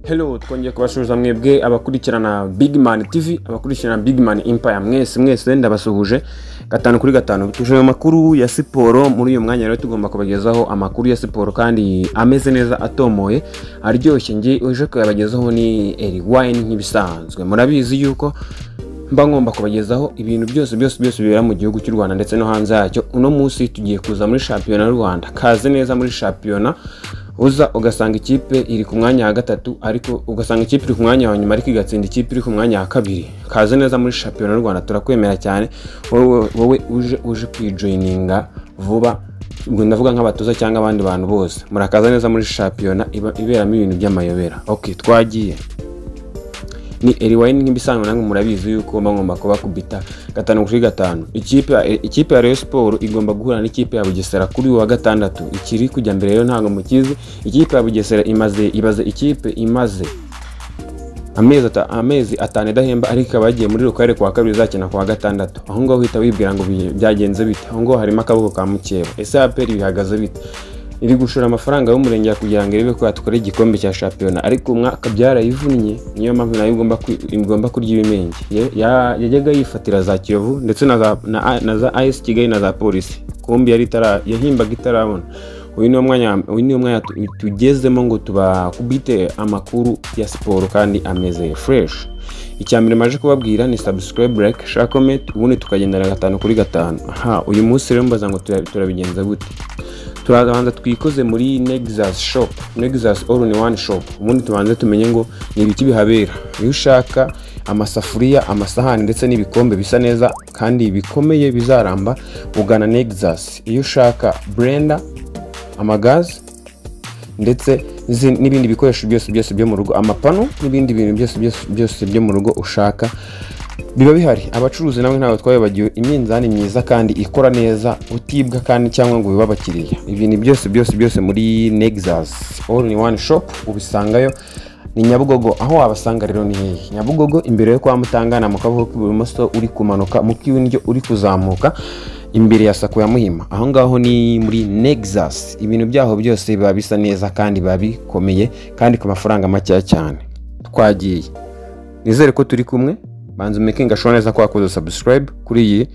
Hello, twongeye kubasuhuza mwebwe abakurikirana Big Man TV, abakurikirana Big Man Empire, mwese mwese ndabasuhuje gatanu kuri gatanu. Tuje mu makuru ya siporo muri uyu mwanya. Rero tugomba kubagezaho amakuru ya siporo kandi ameze neza, atomoye, aryoshye. Nge uje kuyabagezaho ni Eri Wine nk'ibisanzwe. Murabizi yuko mba ngomba kubagezaho ibintu byose byose byose bibera mu gihugu cy'u Rwanda ndetse no hanze yacyo. Uno munsi tugiye kuza muri shampiyona y'u Rwanda. Kaze neza muri shampiyona. Uza ugasanga ikipe iri ku mwanya wa gatatu, ariko ugasanga ikipe iri ku mwanya wa nyuma, ariko igatsinda ikipe iri ku mwanya wa kabiri. Kaze neza muri shampiyona y'u Rwanda, turakwemera cyane wowe uje kwijoininga vuba. Ubwo ndavuga nk'abatoza cyangwa abandi bantu bose, murakaza neza muri shampiyona iberamo ibintu by'amayobera. Okay, twagiye, ni Eriwine nk'ibisanzwe. Namwe murabizi yuko mba ngomba kubakubita gatanu kuri gatanu. Ikipe ya Rayon Sport igomba guhura n'ikipe ya Bugesera kuri uyu wa gatandatu. Ikiri kujya mbere rero ntabwo mukizi. Ikipe ya Bugesera imaze, ibaze, ikipe imaze amezi 5 idahemba, ariko ikaba yagiye muri locale kuwa kabiri, izakina kuwa gatandatu. Aho ngaho uhita wibwira ngo byagenze bite? Aho ngaho harimo akaboko ka mukeba. Ese APR bihagaze bite? Iri gushora amafaranga y'umurenge kugira ngo irebe ko yatwara igikombe cya shampiyona, ariko umwaka byarayivunnye. Niyo mpamvu nayo igomba kurya ibimenge. Yajyaga yifatira za Kiyovu ndetse na za AS Kigali na za Polisi, kumbi yari itara yahimbaga itarabona. Uyu niwo mwanya tugezemo ngo tubakubite amakuru ya siporo kandi ameze fresh. Icya mbere maje kubabwira ni subscribe, like, share, comment, ubundi tukagendana gatanu kuri gatanu. Ha, uyu munsi rero mbaza ngo turabigenza gute? Turabanza twikoze muri Nexus Shop, Nexus All in One Shop, ubundi tubanze tumenye ngo ni ibiki bihabera. Iyo ushaka amasafuriya, amasahani ndetse n'ibikombe bisa neza kandi bikomeye bizaramba, ugana Nexus. Iyo ushaka blender, amagazi ndetse n'ibindi bikoresho byose byose byo mu rugo, amapano n'ibindi bintu byose byose byose byo mu rugo ushaka, biba bihari. Abacuruzi namwe ntabwo twabibagiwe. Iminzani myiza kandi ikora neza, utibwa kandi cyangwa ngo wibe abakiriya. Ibintu byose byose byose muri Nexus All in One Shop ubisangayo. Ni Nyabugogo. Aho wabasanga rero ni hehe? Nyabugogo, imbere yo kwa Mutangana, mu kaboko k'ibumoso uri kumanuka, mu k'indyo uri kuzamuka, imbere ya Sako ya Muhima. Aho ngaho ni muri Nexus. Ibintu byaho byose biba bisa neza kandi biba bikomeye kandi ku mafaranga makeya cyane. Twagiye, nizere ko turi kumwe. Banza umakinga sure neza ko wakoze subscribe kuri iyi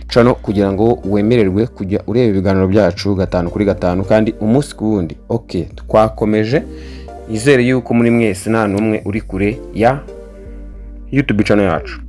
channel kugira ngo wemererwe kujya ureba ibiganiro byacu gatanu kuri gatanu kandi umunsi ku wundi. Okay, twakomeje. Nizere yuko muri mwese nta n'umwe uri kure ya YouTube channel yacu.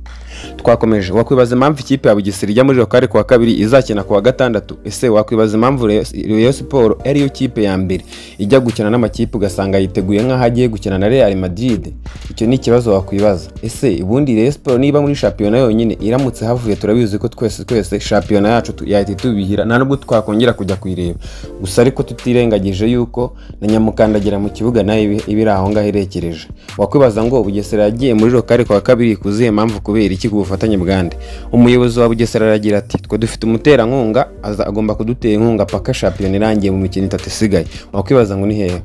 Twakomeje. Wakwibaza impamvu ikipe ya Bugesera ijya muri locale kuwa kabiri, izakina kuwa gatandatu. Ese wakwibaza impamvu Rayon Sport ariyo kipe ya mbere ijya gukina n'amakipe ugasanga yiteguye nk'aho agiye gukina na Real Madrid? Icyo ni ikibazo wakwibaza. Ese ubundi Rayon Sport niba muri shampiyona yonyine, iramutse havuye, turabizi ko twese twese shampiyona yacu yahita itubihira, nta nubwo twakongera kujya kuyireba. Gusa ariko tutirengagije yuko na nyamukandagira mu kibuga nayo iba iri aho ngaho irekereje. Wakwibaza ngo Bugesera yagiye muri locale kuwa kabiri ku zihe mpamvu? Kubera iki? Ku bufatanye bwande? Umuyobozi wa Bugesera aragira ati: "Twe dufite umuterankunga aza agomba kudutera inkunga paka shampiyona irangiye mu mikino itatu isigaye." Wakwibaza ngo ni hehe?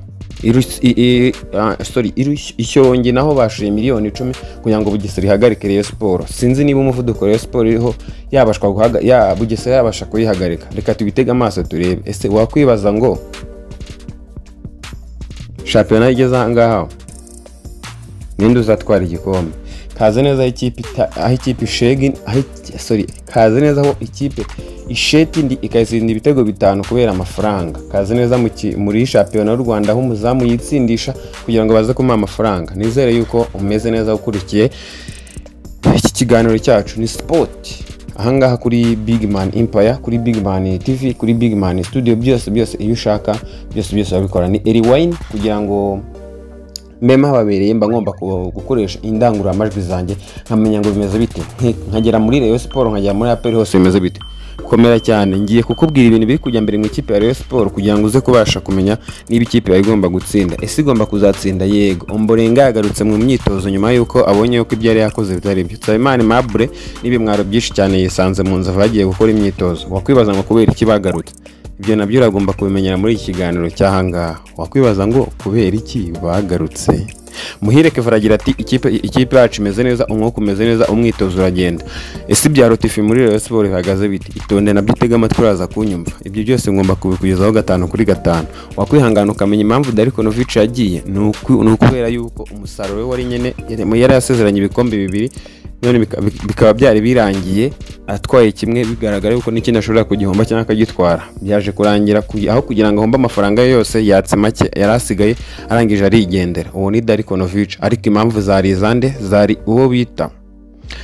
Sorry, Ishyorongi naho bashoye miliyoni 10 kugira ngo Bugesera ihagarike Rayon Sport. Sinzi niba umuvuduko Rayon Sport iriho yabashwa guhaga ya Bugesera yabasha kuyihagarika. Reka tubitege amaso turebe. Ese wakwibaza ngo shampiyona igeze aha ngaha, ninde uzatwara igikombe? Kaze neza aho ikipe ishega aho sorry, kaze neza aho ikipe isheti indi ikayitsinda ibitego bitanu kubera amafaranga. Kaze neza muri shampiyona y'u Rwanda, aho umuzamu yitsindisha kugira ngo baze kumuha amafaranga. Nizere yuko umeze neza ukurikiye iki kiganiro cyacu. Ni sport ahangaha kuri Big Man Empire, kuri Big Man TV, kuri Big Man Studio. Byose byose iyo ushaka, byose byose babikora. Ni Eri Wine. Kugira ngo mbe mpababereye, mba ngomba gukoresha indangururamajwi zanjye, nkamenya ngo bimeze bite, nkagera muri Rayon Sport, nkagera muri APR, hose bimeze bite. Komera cyane. Ngiye kukubwira ibintu biri kujya mbere mu ikipe ya Rayon Sport kugira ngo uze kubasha kumenya niba ikipe yawe igomba gutsinda. Ese igomba kuzatsinda? Yego. Omborenga yagarutse mu myitozo nyuma y'uko abonye yuko ibyo yari yakoze bitari byo. Nsabimana Aimable n'ibimwaro byinshi cyane yisanze mu nzu bagiye gukora imyitozo. Wakwibaza ngo kubera iki bagarutse? Ibyo nabyo uragomba kubimenyera muri iki kiganiro cy'ahangaha. Wakwibaza ngo kubera iki bagarutse? Muhire Kevin aragira ati ikipe yacu imeze neza, umwuka umeze neza, umwitozo uragenda. Ese ibya Rotifi muri Rayon Sports bihagaze bite? Itonde nabyo utega amatwi uraza kunyumva. Ibyo byose ngomba kubikugezaho 5 kuri 5. Wakwihangana ukamenya impamvu Darko Novic yagiye, ni ukubera yuko umusaruro we wari nyene, yari yasezeranye ibikombe 2 none bikaba byari birangiye atwaye kimwe, bigaragara yuko n'ikindi ashobora kugihomba cyangwa akagitwara. Byaje kurangira aho kugira ngo ahombe amafaranga ye yose yatse make yari asigaye, arangije arigendera. Uwo ni Darko Novic. Ariko impamvu zari izande? Zari uwo bita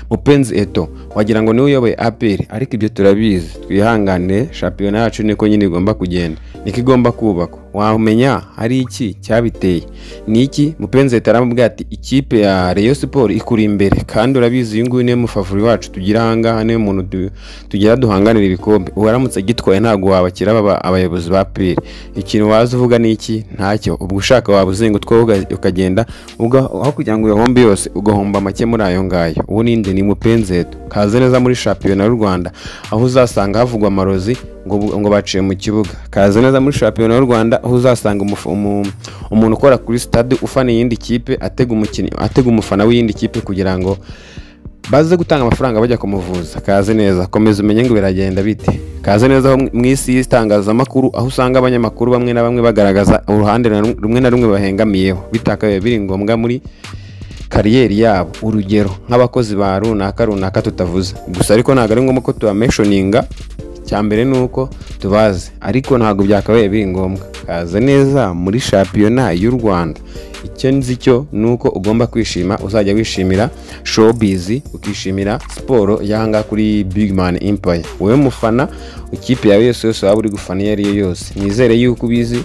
Mupenzi Eto, wagira ngo niwe uyoboye APR, ariko ibyo turabizi, twihangane, shampiyona yacu niko nyine igomba kugenda, niko igomba kubakwa. Wamenya hari iki cyabiteye? Ni iki? Mupenzi Eto aramubwira ati ikipe ya Rayon Sports ikuri imbere, kandi urabizi uyu nguyu niwe mufavori wacu tugira ahangaha, niwe muntu tugira duhanganira ibikombe. Uwaramutse agitwaye ntabwo wabakira baba abayobozi ba APR. Ikintu waza uvuga ni iki? Ntacyo. Ubwo ushaka waba uzenga utwo ukagenda, aho kugira ngo uyahombe yose ugahomba make muri ayo ngayo. Uwo ninde? Ni Mupenzi Eto. Kaze neza muri shampiyona y'u Rwanda, aho uzasanga havugwa amarozi ngo baciye mu kibuga. Kaze neza muri shampiyona y'u Rwanda, aho uzasanga umuntu ukora kuri stade ufana iyindi kipe atega umufana w'iyindi kipe kugira ngo baze gutanga amafaranga bajya kumuvuza. Kaze neza, komeza umenye ngo biragenda bite. Kaze neza aho mu isi y'itangazamakuru, aho usanga abanyamakuru bamwe na bamwe bagaragaza uruhande rumwe na rumwe bahengamiyeho, bitakabaye biri ngombwa muri kariyeri yabo. Urugero nk'abakozi ba runaka runaka tutavuze gusa, ariko ntabwo ari ngombwa ko tubamentioninga. Icyambere ni uko tubazi, ariko ntabwo byakabaye biri ngombwa. Kaze neza muri shampiyona y'u Rwanda. Icyo nzi cyo ni uko ugomba kwishima, uzajya wishimira showbiz, ukishimira siporo y'ahangaha kuri Big Man Empire. Wowe mufana ikipe yawe yose yose waba uri gufana iyo ari yo yose, nizere yuko ubizi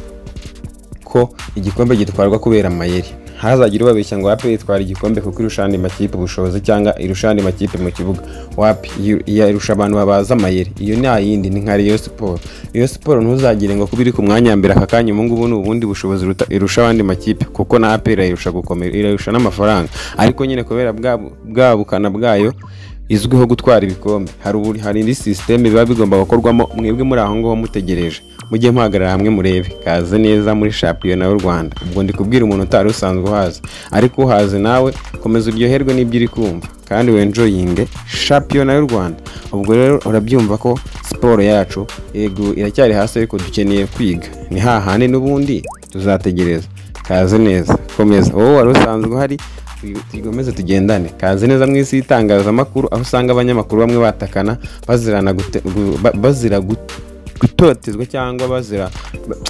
ko igikombe gitwarwa kubera amayeri. Ntazagire ubabeshya ngo APR itwara igikombe kuko irusha andi makipe ubushobozi cyangwa irusha andi makipe mu kibuga. Wapi, irusha abantu babaza amayeri. Iyo nta yindi, ni nka Rayon Sports. Rayon Sports ntuzagire ngo kuba iri ku mwanya wa mbere aka kanya ubu ngubu ni ubundi bushobozi irusha abandi makipe, kuko na APR irayirusha gukomera, irayirusha n'amafaranga. Ariko nyine kubera bwa bukana bwayo izwiho gutwara ibikombe, hari indi system biba bigomba gukorwamo. Mwebwe muri aho ngaho mutegereje, mujye muhagarara hamwe murebe. Kaze neza muri shampiyona y'u Rwanda. Ubwo ndi kubwira umuntu utari usanzwe uhazi, ariko uhazi nawe komeza uryoherwe n'ibyo uri kumva, kandi wenjoyinge shampiyona y'u Rwanda. Ubwo rero urabyumva ko siporo yacu yego iracyari hasi, ariko dukeneye kwiga. Ni hahandi n'ubundi tuzategereza. Kaze neza, komeza wowe wari usanzwe uhari, tugomeze tugendane. Kaze neza mu isi y'itangazamakuru, aho usanga abanyamakuru bamwe batakana bazira gutotezwa cyangwa bazira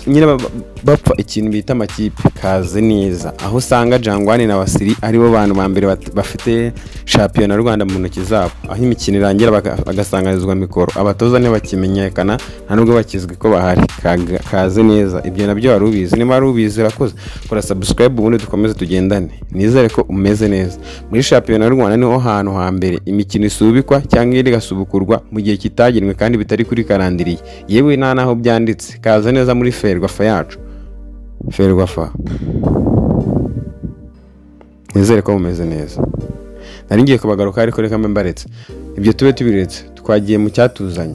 nyine bapfa ikintu bita amakipe. Kaze neza aho usanga Jangwani na Wasiri aribo bantu ba mbere bafite shampiyona y'u Rwanda mu ntoki zabo, aho imikino irangira bagasanganizwa mikoro, abatoza ntibakimenyekana, nta nubwo bakizwi ko bahari. Kaze neza, ibyo nabyo wari ubizi. Niba wari ubizi urakoze, kora subscribe ubundi dukomeze tugendane. Nizere ko umeze neza. Muri shampiyona y'u Rwanda niho hantu hambere imikino isubikwa cyangwa indi igasubukurwa mu gihe kitagenwe kandi bitari kuri karandiriye, yewe nta naho byanditse. Kaze neza muri Ferwafa yacu, Ferwafa. Nizere ko mumeze neza. Nari ngiye kubagaruka ariko reka mbe mbaretse, ibyo tube tubiretse, twagiye mu cyatuzanye.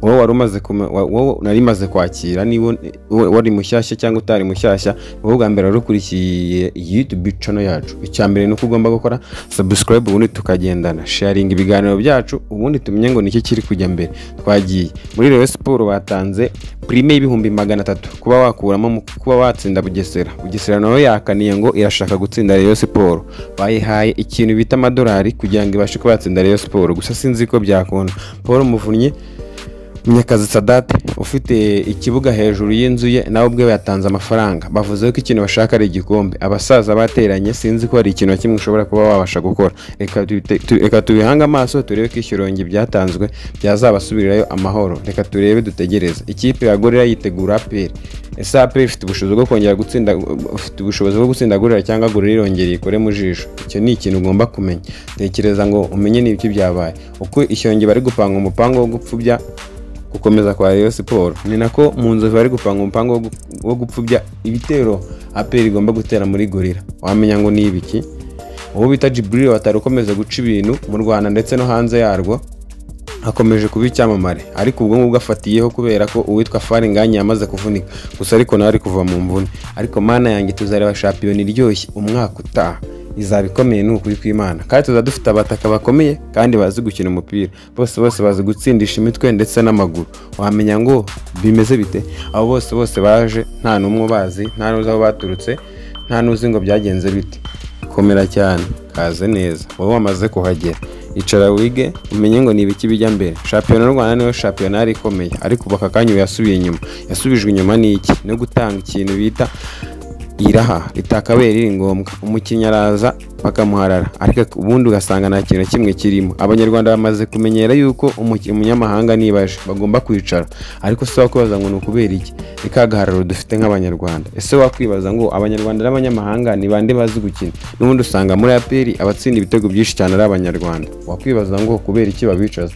Wowe wari umaze wowe nari maze kwakira, niba wari mushyashya cyangwa utari mushyashya, wowe bwa mbere wari ukurikiye YouTube channel yacu. Icya mbere ni uko ugomba gukora subscribe, ubundi tukagendana, sharing ibiganiro byacu, ubundi tumenye ngo niki kiri kujya mbere. Twagiye muri Rayon Sports, batanze prime y'ibihumbi 300 kuba wakuramo kuba watsinda Bugesera. Bugesera nayo yakaniye ngo irashaka gutsinda Rayon Sports, bayihaye ikintu bita amadolari kugira ngo ibashe kuba yatsinda Rayon Sports, gusa sinzi ko byakunda. Paul Muvunyi Munyakazi Sadate ufite ikibuga hejuru y'inzu ye, nawe ubwe yatanze amafaranga. Bavuze ko ikintu bashaka ari igikombe. Abasaza bateranye, sinzi ko hari ikintu na kimwe ushobora kuba wabasha gukora. Reka tubihange amaso turebe ko ishyorongi byatanzwe byazabasubirirayo amahoro. Reka turebe, dutegereze. Ikipe ya Gorilla yitegura APR. Ese APR ifite ubushobozi bwo kongera gutsinda, ifite ubushobozi bwo gutsinda Gorilla cyangwa Gorilla irongera ikore mu jisho? Icyo ni ikintu ugomba kumenya. Tekereza ngo umenye n'ibiki byabaye. Uko ishyongi bari gupanga umupango wo gupfubya gukomeza kwa Rayon Sports, ni nako mu nzovu bari gupanga umupango wo gupfubya ibitero APR igomba gutera muri Gorilla. Wamenya ngo ni ibiki? Uwo bita Djibril Ouattara ukomeza guca ibintu mu Rwanda ndetse no hanze yarwo, akomeje kuba icyamamare, ariko ubwo ngubwo afatiyeho kubera ko uwitwa Fall Ngagne yamaze kuvunika, gusa ariko nawe ari kuva mu mvune. Ariko mana yanjye, tuzareba shampiyona iryoshye umwaka utaha, izaba ikomeye ni ukuri kw'Imana, kandi tuzaba dufite abataka bakomeye kandi bazi gukina umupira, bose bose bazi gutsindisha imitwe ndetse n'amaguru. Wamenya ngo bimeze bite? Abo bose bose baje nta n'umwe ubazi, nta n'uzi aho baturutse, nta n'uzi ngo byagenze bite. Komera cyane, kaze neza, wowe wamaze kuhagera, icara wige umenye ngo ni ibiki bijya mbere. Shampiyona y'u Rwanda niyo shampiyona yari ikomeye, ariko ubu aka kanya yasubiye inyuma. Yasubijwe inyuma n'iki? No gutanga ikintu bita iraha ritakabaye riri ngombwa. Umukinnyi araza bakamuharara, ariko ubundi ugasanga nta kintu na kimwe kirimo. Abanyarwanda bamaze kumenyera yuko umunyamahanga nibaje bagomba kwicara, ariko se wakwibaza ngo ni ukubera iki? Ni ka gahararo dufite nk'Abanyarwanda. Ese wakwibaza ngo Abanyarwanda n'abanyamahanga ni bande bazi gukina? N'ubundi usanga muri APR abatsinda ibitego byinshi cyane ari Abanyarwanda. Wakwibaza ngo kubera iki babicaza?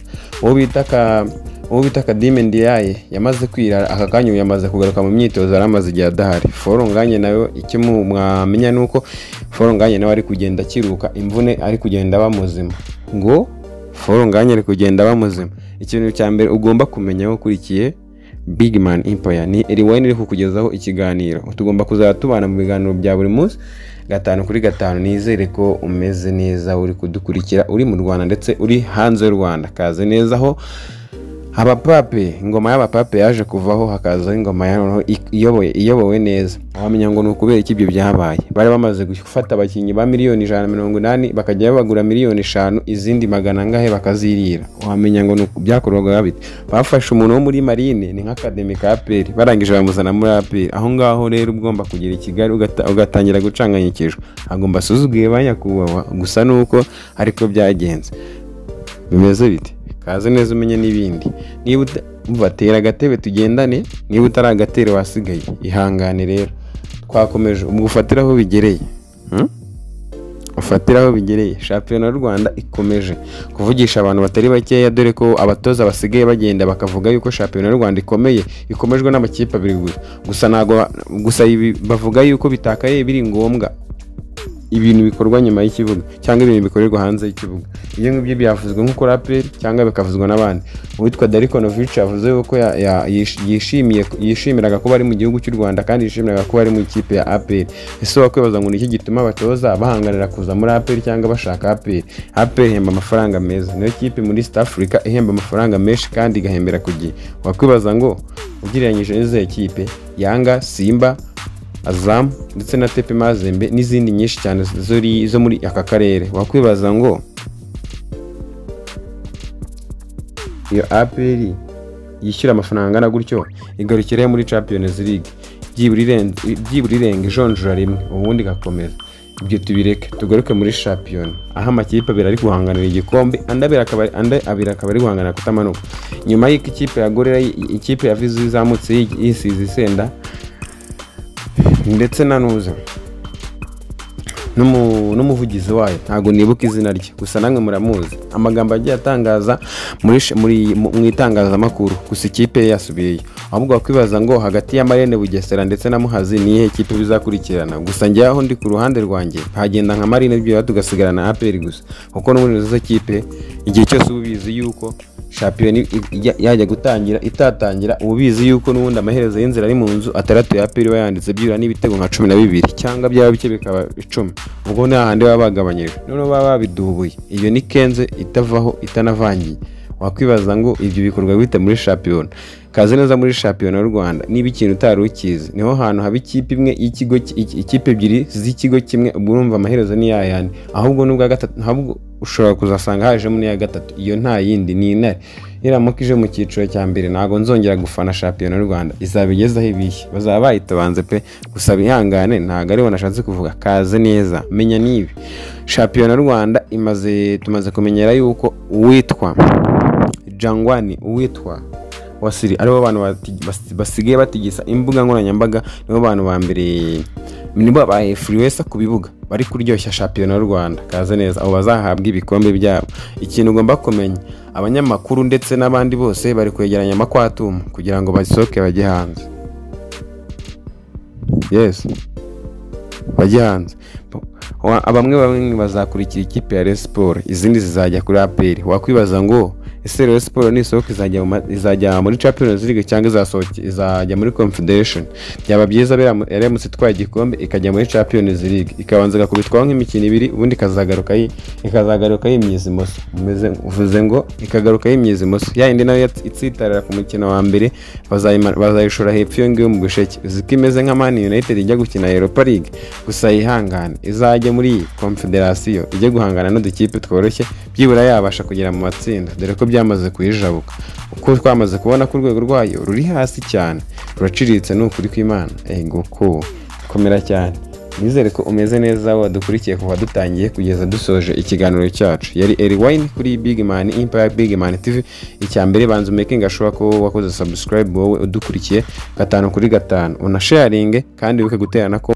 Uwo bita Kadime Ndiaye yamaze kwirara, aka kanya yamaze kugaruka mu myitozo, yari amaze igihe adahari. Fall Ngagne nawe icyo mwamenya ni uko Fall Ngagne nawe ari kugenda akiruka imvune, ari kugenda aba muzima. Ngo Fall Ngagne ari kugenda aba muzima. Ikintu cya mbere ugomba kumenya ukurikiye Big Man Empire ni Eriwayne iri kukugezaho ikiganiro. Tugomba kuzajya tubana mu biganiro bya buri munsi 5 kuri 5. Nizere ko umeze neza, uri kudukurikira uri mu Rwanda ndetse uri hanze y'u Rwanda. Kaze neza aho abapape, ingoma y'abapape yaje kuvaho, hakazaho ingoma ya noneho iyobowe neza. Wamenya ngo ni ukubera iki ibyo byabaye? Bari bamaze gufata abakinnyi ba 180,000,000 bakajya babagura 5 miliyoni, izindi magana angahe bakazirira. Wamenya ngo ni byakorwaga bite? Bafashe umuntu wo muri Marine, ni nk'akademi ka APR, barangije bamuzana muri APR. Aho ngaho rero ugomba kugera i Kigali ugatangira gucanganyikishwa. Ntabwo mbasuzuguye ba nyakubahwa, gusa nuko ariko byagenze. Bimeze bite? Kaze neza umenye n'ibindi. Niba batera agatebe tugendane, niba utari agatero wasigaye, ihangane rero. Twakomeje ubwo ufatira aho bigereye. Ufatira aho bigereye. Shampiyona y'u Rwanda ikomeje kuvugisha abantu batari bakeya, dore ko abatoza basigaye bagenda bakavuga yuko shampiyona y'u Rwanda ikomeye, ikomejwe n'amakipe abiri gusa. Gusa ntago, gusa ibi bavuga yuko bitakaye biri ngombwa ibintu bikorwa nyuma y'ikibuga cyangwa ibintu bikorerwa hanze y'ikibuga. Ibyo ngibyo byavuzwe nk'uko raperi cyangwa bikavuzwa n'abandi. Uwitwa Darko Novic yavuze yuko yishimiraga kuba ari mu gihugu cy'u Rwanda kandi yishimiraga kuba ari mu ikipe ya APR. Ese wakwibaza ngo ni iki gituma abatoza bahanganira kuza muri APR cyangwa bashaka APR? APR ihemba amafaranga meza, niyo kipe muri East Africa ihemba amafaranga menshi kandi igahembera ku gihe. Wakwibaza ngo ugereranyije n'izihe kipe? Yanga, Simba, Azam ndetse na TP Mazembe n'izindi nyinshi cyane zo muri aka karere. Wakwibaza ngo iyo APR yishyura amafaranga angana gutyo igarukira muri Champions League byibura irenga ijonjora rimwe ubundi igakomeza. Ibyo tubireke tugaruke muri shampiyona aho amakipe abiri ari guhanganira igikombe, andi abiri akaba ari guhanganira kutamanuka. Nyuma y'uko ikipe ya Gorilla, ikipe ya Vizu izamutse yisize isenda ndetse na Nuza n'umuvugizi wayo, ntago nibuka izina rye, gusa namwe muramuzi. Amagambo agiye atangaza mu itangazamakuru, gusa ikipe ye yasubiyeyo. Ahubwo wakwibaza ngo hagati ya Marine Bugesera ndetse na Muhazi ni iyihe kipe bizakurikirana? Gusa njye aho ndi ku ruhande rwanjye hagenda nka Marine byibura tugasigarana na APR gusa, kuko n'ubundi izo kipe igihe cyose uba ubizi yuko shampiyona yajya gutangira itatangira, uba ubizi yuko n'ubundi amaherezo y'inzira ari mu nzu. Atandatu ya APR iba yanditse byibura n'ibitego nka 12 cyangwa byaba bike bikaba 10, ubwo nta handi baba bagabanyije, noneho baba babidubuye. Iyo ni kenze itavaho itanavangiye. Wakwibaza ngo ibyo bikorwa bite muri shampiyona? Kaze neza muri shampiyona y'u Rwanda. Niba ikintu utari ukizi, niho hantu haba ikipe imwe y'ikigo, ikipe ebyiri z'ikigo kimwe, ubwo urumva amaherezo ni yayandi. Ahubwo n'ubwa gatatu, ahubwo ushobora kuzasanga hajemo n'iya gatatu, iyo nta yindi ni Intare. Niramuka ije mu cyiciro cya mbere ntabwo nzongera gufana shampiyona y'u Rwanda, izaba igeze aho ibishye, bazaba bayitabanze pe. Gusa bihangane, ntabwo aribo nashatse kuvuga. Kaze neza, menya n'ibi. Shampiyona y'u Rwanda tumaze kumenyera yuko uwitwa Jangwani, uwitwa Wasiri aribo bantu basigaye batigisa imbuga nkoranyambaga, nibo bantu ba mbere, nibo ba influencer ku bibuga bari kuryoshya shampiyona y'u Rwanda. Kaze neza, abo bazahabwa ibikombe byabo. Ikintu ugomba kumenya, abanyamakuru ndetse n'abandi bose bari kwegeranya amakwatumu kugira ngo basohoke bajye hanze. Yes, bajye hanze. Bamwe bazakurikira ikipe ya Rayon Sports, izindi zizajya kuri APR. Wakwibaza ngo Ese Rayon Sports nisohoka izajya muri Champions League cyangwa izajya muri Confederation? Byaba byiza yaramutse itwaye igikombe ikajya muri Champions League, ikabanza igakubitwaho nk'imikino ibiri, ubundi ikazagaruka yimyiza imoso. Uvuze ngo ikagaruka yimyiza imoso, ya yindi nayo itsitarira ku mukino wa mbere bazayishora hepfo iyo ngiyo mu busheke. Uzi ko imeze nka Man United ijya gukina Europa League, gusa yihangane izajye muri Confederation ijye guhangana n'udukipe tworoshye, byibura yabasha kugera mu matsinda, dore ko byamaze kuyijabuka. Uko twamaze kubona ko urwego rwayo ruri hasi cyane, ruraciriritse, ni ukuri kw'Imana. Ego ko komera cyane, nizere ko umeze neza wadukurikiye kuva dutangiye kugeza dusoje ikiganiro cyacu. Yari Eri Wine kuri Big Man Empire, Big Man TV. Icya mbere, banza umakinga sure ko wakoze subscribe, wowe udukurikiye 5 kuri 5, unasharinge kandi wibuke guterana ko